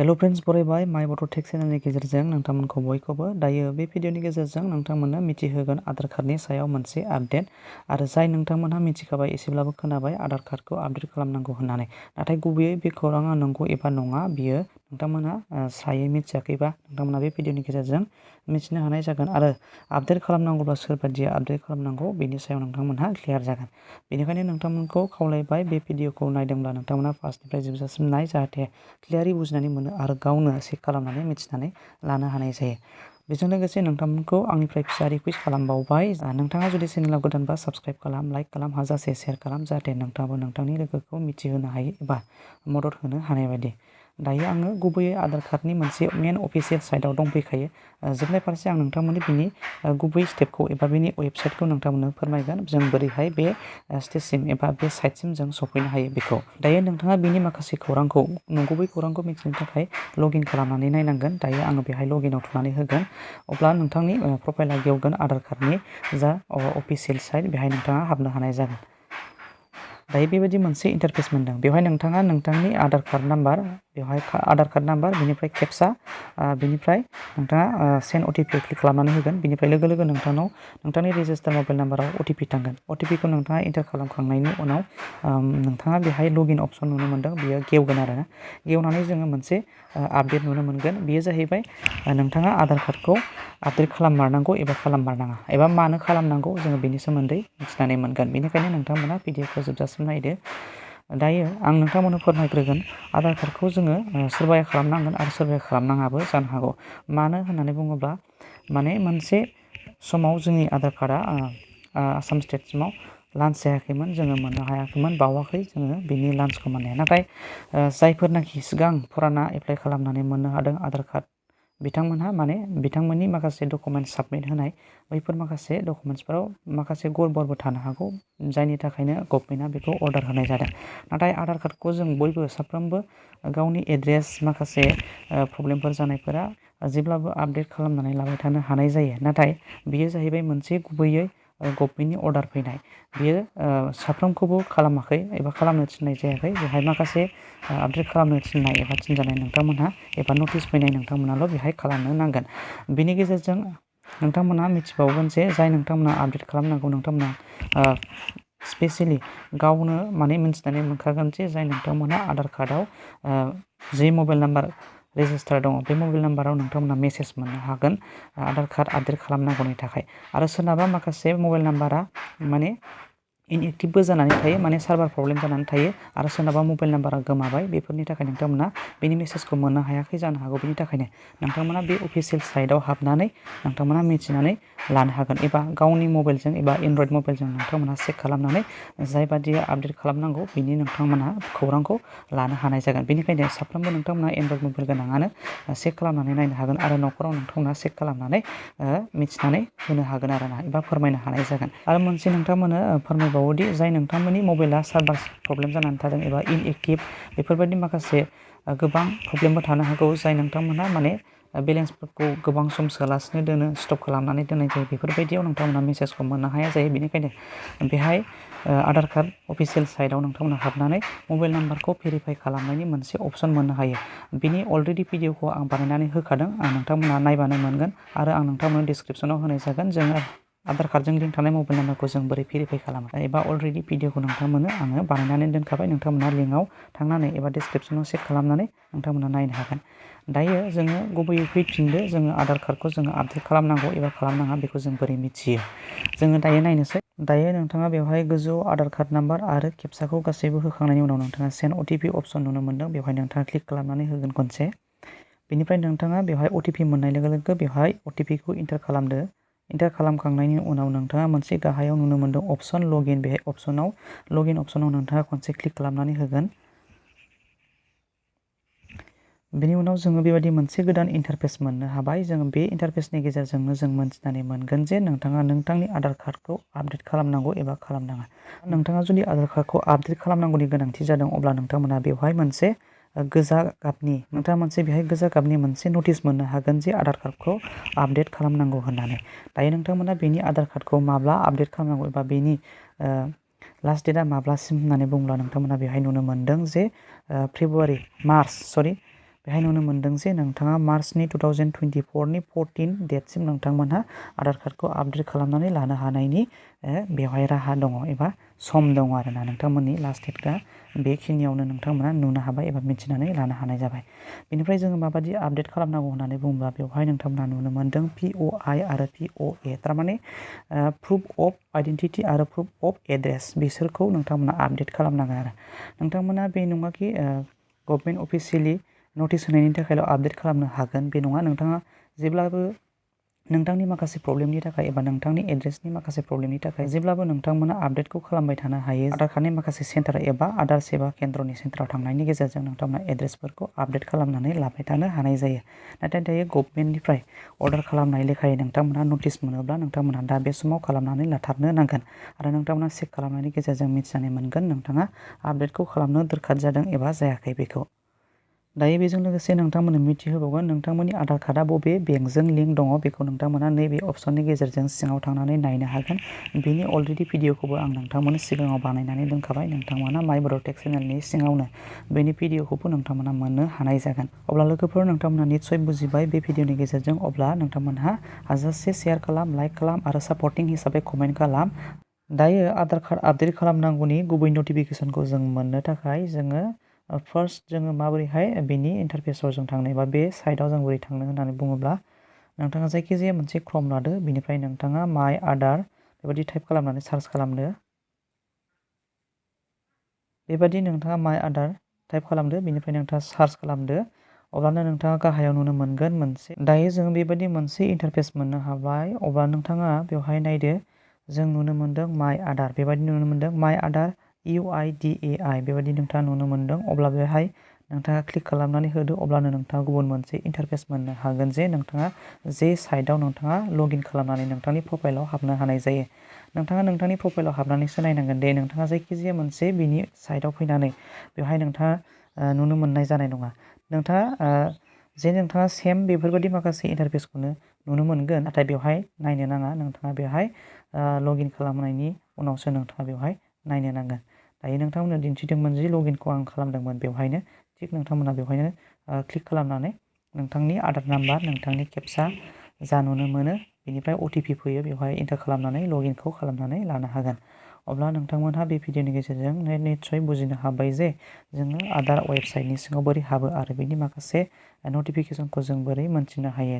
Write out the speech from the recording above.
Hello friends बरायबाय माय बड' tech चेनेलनि गेजेरजों नोंथांमोनखौ बयखौबो दायो बे भिडिअनि गेजेरजों नोंथांमोननो मिथिहोगोन आधार कार्डनि सायाव मोनसे आपडेट आरो जाय नोंथांमोनहा मिथिखाबाय एसेब्लाबो खोनाबाय आधार कार्डखौ आपडेट खालामनांगौ होननानै नाथाय गुबैयै बे खौराङा नंगौ एबा नङा बियो नोंथांमोनहा स्रायै मिथियाखैबा नोंथांमोनहा बे भिडिअनि गेजेरजों मिथिनो हानाय जागोन आरो आपडेट खालामनांगौब्ला सोरबादिया आपडेट खालामनांगौ बेनि सायाव नोंथांमोनहा क्लियार जागोन बेनिखायनो नोंथांमोनखौ खावलायबाय बे भिडिअखौ नायदोंब्ला नोंथांमोनहा फार्स्टनिफ्राय जोबजासिम नाय जाहाथे क्लियारै बुजिनानै मोनो आरो गावनो चेक खालामनानै मिथिनानै लानो हानाय जायो बेजों लोगोसे नोंथांमोनखौ आंनिफ्राय फिसा रिक्वेस्ट खालामबावबाय नोंथाङा जुदि चेनेलाव गोदानबा साबस्क्राइब खालाम लाइक खालाम हाजासे शेयार खालाम जाहाथे नोंथाङाबो नोंथांनि लोगोखौ मिथिहोनो हायो एबा मदद होनो हानाय बायदि दायो आङो गुबैयै आधार कार्डनि मोनसे मेन अफिसियेल साइटआव दंफैखायो जोबनाय फारसे आं नोंथांमोननि बिनि गुबै स्टेपखौ एबा बिनि वेबसाइटखौ नोंथांमोननो फोरमायगोन जों बोरैहाय बे स्टेजसिम एबा बे साइटसिम जों सफैनो हायो बेखौ दायो नोंथाङा बिनि माखासे खौरांखौ नंगुबै खौरांखौ मिथिनो थाखाय लगिन खालामनानै नायनांगोन दायो आङो बेहाय लगिनआव थुनानै होगोन अब्ला नोंथांनि प्रफाइला गेवगोन आधार कार्डनि जा अफिसियेल साइट बेहाय नोंथाङा हाबनो हानाय जागोन दायो बेबायदि मोनसे इन्टारफेस मोनदों बेवहाय नोंथाङा नोंथांनि आधार कार्ड नाम्बार बेवहाय आधार कार्ड नाम्बार बेनिफ्राय खेबसा बेनिफ्राय नोंथाङा सेन्ड अटिपि क्लिक खालामनानै होगोन बेनिफ्राय लोगो लोगो नोंथांनाव नोंथांनि रेजिस्टार मबाइल नाम्बाराव अटिपि थांगोन अटिपिखौ नोंथाङा एन्टार खालामखांनायनि उनाव नोंथाङा बेहाय लगिन अपसन नुनो मोनदों बियो गेवगोन आरोना गेवनानै जोङो मोनसे आपडेट नुनो मोनगोन बेयो जाहैबाय नोंथाङा आधार कार्डखौ आपडेट खालाममारनांगौ एबा खालाममारनाङा एबा मानो खालामनांगौ जोङो बेनि सोमोन्दै मिथिनानै मोनगोन बेनिखायनो नोंथांमोना भिडिअखौ जोबजासिम नायदो दायो आं नोंथांमोननो फोरमायग्रोगोन आधार कार्डखौ जोङो सोरबाया खालामनांगोन आरो सोरबाया खालामनाङाबो जानो हागौ मानो होननानै बुङोब्ला माने मोनसे समाव जोंनि आधार कार्डआ आसाम स्टेटसिमाव लान्च जायाखैमोन जोङो मोननो हायाखैमोन बावाखै जोङो बेनि लान्चखौ मोननाया नाथाय जायफोरनाखि सिगां फुराना एप्लाइ खालामनानै मोननो हादों आधार कार्ड बिथांमोनहा माने बिथांमोननि माखासे डकुमेन्टस साबमिट होनाय बैफोर माखासे डकुमेन्टसफोराव माखासे गड़बड़बो थानो हागौ जायनि थाखायनो गभर्नमेन्टआ बेखौ अर्डार होनाय जादों नाथाय आधार कार्डखौ जों बयबो साफ्रोमबो गावनि एड्रेस माखासे प्रब्लेमफोर जानायफोरा जेब्लाबो आपडेट खालामनानै लाबाय थानो हानाय जायो नाथाय बेयो जाहैबाय मोनसे गुबैयै गभर्नमेन्टनि अर्डार फैनाय बियो साफ्रोमखौबो खालामाखै एबा खालामनो थिननाय जायाखै बेहाय माखासे आपडेट खालामनो थिननाय एबा थिनजानाय नोंथांमोनहा एबा नटिस फैनाय नोंथांमोनाल' बेहाय खालामनो नांगोन बेनि गेजेरजों नोंथांमोनहा मिथिबावगोन जे जाय नोंथांमोना आपडेट खालामनांगौ नोंथांमोना स्पेसियेलि गावनो माने मिथिनानै मोनखागोन जे जाय नोंथांमोनहा आधार कार्डआव जे मबाइल नाम्बार रेजिस्टार दङ बे मबाइल नाम्बाराव नोंथांमोना मेसेज मोननो हागोन आधार कार्ड आपडेट खालामनांगौनि थाखाय आरो सोरनाबा माखासे मबाइल नाम्बारा माने इनएक्टिभबो जानानै थायो माने सार्भार प्रब्लेम जानानै थायो आरो सोरनाबा मबाइल नाम्बारा गोमाबाय बेफोरनि थाखाय नोंथांमोना बेनि मेसेजखौ मोननो हायाखै जानो हागौ बेनि थाखायनो नोंथांमोना बे अफिसियेल साइटआव हाबनानै नोंथांमोना मिथिनानै लानो हागोन एबा गावनि मबाइलजों एबा एन्ड्रइड मबाइलजों नोंथांमोना चेक खालामनानै जाय बादिया आपडेट खालामनांगौ बिनि नोंथांमोना खौरांखौ लानो हानाय जागोन बेनिखायनो साफ्रोमबो नोंथांमोना एन्ड्रइड मबाइल गोनाङानो चेक खालामनानै नायनो हागोन आरो न'खराव नोंथांमोना चेक खालामनानै मिथिनानै होनो हागोन आरोना एबा फोरमायनो हानाय जागोन आरो मोनसे नोंथांमोननो फोरमायबावोदि जाय नोंथांमोननि मबाइला सार्भार प्रब्लेम जानानै थादों एबा इनएक्टिभ बेफोरबायदि माखासे गोबां प्रब्लेमबो थानो हागौ जाय नोंथांमोनहा माने बेलेन्सफोरखौ गोबां सम सोलासिनो दोनो स्टप खालामनानै दोननाय जायो बेफोरबायदियाव नोंथांमोना मेसेजखौ मोननो हाया जायो बेनिखायनो बेहाय आधार कार्ड अफिसियेल साइटआव नोंथांमोना हाबनानै मबाइल नाम्बारखौ भेरिफाइ खालामनायनि मोनसे अपसन मोननो हायो बिनि अलरेडि भिडिअखौ आं बानायनानै होखादों नोंथांमोना नायबानो मोनगोन आरो आं नोंथांमोननो डिसक्रिपसनाव होनाय जागोन जोङो आधार कार्डजों लिंक थानाय मबाइल नाम्बारखौ जों बोरै भेरिफाइ खालामो एबा अलरेडि भिडिअखौ नोंथांमोननो आङो बानायनानै दोनखाबाय नोंथांमोना लिंकआव थांनानै एबा डिसक्रिपसनाव चेक खालामनानै नोंथांमोना नायनो हागोन दायो जोङो गुबैयै फैफिनदो जोङो आधार कार्डखौ जोङो आपडेट खालामनांगौ एबा खालामनाङा बेखौ जों बोरै मिथियो जोङो दायो नायनोसै दायो नोंथाङा बेवहाय गोजौ आधार कार्ड नाम्बार आरो खेबसाखौ गासैबो होखांनायनि उनाव नोंथाङा सेन्ड अटिपि अपसन नुनो मोनदों बेवहाय नोंथाङा क्लिक खालामनानै होगोन खनसे बेनिफ्राय नोंथाङा बेवहाय अटिपि मोननाय लोगो लोगो बेवहाय अटिपिखौ इन्टार खालामदो इन्टार खालामखांनायनि उनाव नोंथाङा मोनसे गाहायाव नुनो मोनदों अपसन लगिन बेहाय लगिन अपसनाव नोंथाङा खनसे क्लिक खालामनानै होगोन बेनि उनाव जोङो बेबायदि मोनसे गोदान इन्टारफेस मोननो हाबाय जोङो बे इन्टारफेसनि गेजेरजोंनो जों मोनथिनानै मोनगोन जे नोंथाङा नोंथांनि आधार कार्डखौ आपडेट खालामनांगौ एबा खालामनाङा नोंथाङा जुदि आधार कार्डखौ आपडेट खालामनांगौनि गोनांथि जादों अब्ला नोंथांमोना बेवहाय मोनसे गोजा गाबनि बेहाय गोजा गाबनि मोनसे नटिस मोननो हागोन जे आधार कार्डखौ आपडेट खालामनांगौ होननानै दायो नोंथांमोना बेनि आधार कार्डखौ माब्ला आपडेट खालामनांगौ एबा बेनि लास्ट डेटआ माब्लासिम होननानै बुङोब्ला नोंथांमोना बेहाय नुनो मोनदों जे बेहाय नुनो मोनदों जे नोंथाङा मार्चनि 2024 14 डेटसिम नोंथांमोनहा आधार कार्डखौ आपडेट खालामनानै लानो हानायनि बेवहाय राहा दङ एबा सम दङ आरोना नोंथांमोननि लास्ट डेटआ बेखिनियावनो नोंथांमोना नुनो हाबाय एबा मिथिनानै लानो हानाय जाबाय। बेनिफ्राय जोङो माबायदि आपडेट खालामनांगौ होननानै बुङोब्ला बेवहाय नोंथांमोना नुनो मोनदों POI आरो POA थारमाने प्रुफ अफ आइडेन्टिटि आरो प्रुफ अफ एड्रेस बिसोरखौ नोंथांमोना आपडेट खालामनांगोन आरो नोंथांमोना बे नङाखि गभर्नमेन्ट अफिसियेलि नटिस होनायनि थाखायल' आपडेट खालामनो हागोन बे नङा। नोंथाङा जेब्लाबो नोंथांनि माखासे प्रब्लेमनि थाखाय एबा नोंथांनि एड्रेसनि माखासे प्रब्लेमनि थाखाय जेब्लाबो नोंथांमोना आपडेटखौ खालामबाय थानो हायो। आधार कार्डनि माखासे सेन्टार एबा आधार सेवा केन्द्रनि सेन्टाराव थांनायनि गेजेरजों नोंथांमोना एड्रेसफोरखौ आपडेट खालामनानै लाबाय थानो हानाय जायो। नाथाय दायो गभर्नमेन्टनिफ्राय अर्डार खालामनाय लेखायै नोंथांमोनहा नटिस मोनोब्ला नोंथांमोनहा दा बे समाव खालामनानै लाथारनो नांगोन आरो नोंथांमोना चेक खालामनायनि गेजेरजों मिथिनानै मोनगोन नोंथाङा आपडेटखौ खालामनो दोरखार जादों एबा जायाखै बेखौ। दायो बेजों लोगोसे नोंथांमोननो मिथिहोबावगोन नोंथांमोननि आधार कार्डआ बबे बेंकजों लिंक दङ बेखौ नोंथांमोना नैबे अपसननि गेजेरजों सिङाव थांनानै नायनो हागोन। बेनि अलरेडि भिडिअखौबो आं नोंथांमोननि सिगाङाव बानायनानै दोनखाबाय। नोंथांमोना माय बड' टेक चेनेलनि सिङावनो बेनि भिडिअखौबो नोंथांमोना मोननो हानाय जागोन। अब्ला लोगोफोर नोंथांमोना निस्सय बुजिबाय बे भिडिअनि गेजेरजों अब्ला नोंथांमोनहा हाजासे शेयार खालाम, लाइक खालाम आरो सापर्टिं हिसाबै कमेन्ट खालाम। दायो आधार कार्ड आपडेट खालामनांगौनि गुबै नटिफिकेसनखौ जों मोननो थाखाय जोङो फार्स्ट जोङो माबोरैहाय बेनि इन्टारफेसाव जों थांनो एबा बे साइटआव जों बोरै थांनो होननानै बुङोब्ला नोंथाङा जायखिजाया मोनसे क्रम लादो बेनिफ्राय नोंथाङा माय आधार बेबायदि टाइप खालामनानै सार्च खालामदो। बेबायदि नोंथाङा माय आधार टाइप खालामदो बेनिफ्राय नोंथाङा सार्च खालामदो अब्लानो नोंथाङा गाहायाव नुनो मोनगोन मोनसे दायो जों बेबायदि मोनसे इन्टारफेस मोननो हाबाय। अब्ला नोंथाङा बेवहाय नायदो जों नुनो मोनदों माय आधार बेबायदि नुनो मोनदों माय आधार UIDAI बेबायदि नोंथाङा नुनो मोनदों। अब्ला बेहाय नोंथाङा क्लिक खालामनानै होदो अब्लानो नोंथाङा गुबुन मोनसे इन्टारफेस मोननो हागोन जे नोंथाङा जे साइटआव नोंथाङा लगइन खालामनानै नोंथांनि प्रफाइलाव हाबनो हानाय जायो। नोंथाङा नोंथांनि प्रफाइलाव हाबनानैसो नायनांगोन दे नोंथाङा जायखिजाया मोनसे बिनि साइटआव फैनानै बेवहाय नोंथाङा नुनो मोननाय जानाय नङा। नोंथाङा सेम बेफोरबायदि माखासे इन्टारफेसखौनो नुनो मोनगोन नाथाय बेवहाय नायनो नाङा। नोंथाङा बेवहाय लगइन खालामनायनि उनावसो नोंथाङा बेवहाय नायनो नांगोन। दायो नोंथांमोननो दिन्थिदोंमोन जि लगइनखौ आं खालामदोंमोन बेवहायनो थिग नोंथांमोना बेवहायनो क्लिक खालामनानै नोंथांनि आधार नाम्बार नोंथांनि केपचा जा नुनो मोनो बेनिफ्राय OTP फैयो बेवहाय एन्टार खालामनानै लगइनखौ खालामनानै लानो हागोन। अब्ला नोंथांमोनहा बे भिडिअनि गेजेरजों निस्सय बुजिनो हाबाय जे जोङो आधार वेबसाइटनि सिङाव बोरै हाबो आरो बेनि माखासे नटिफिकेसनखौ जों बोरै मोनथिनो हायो।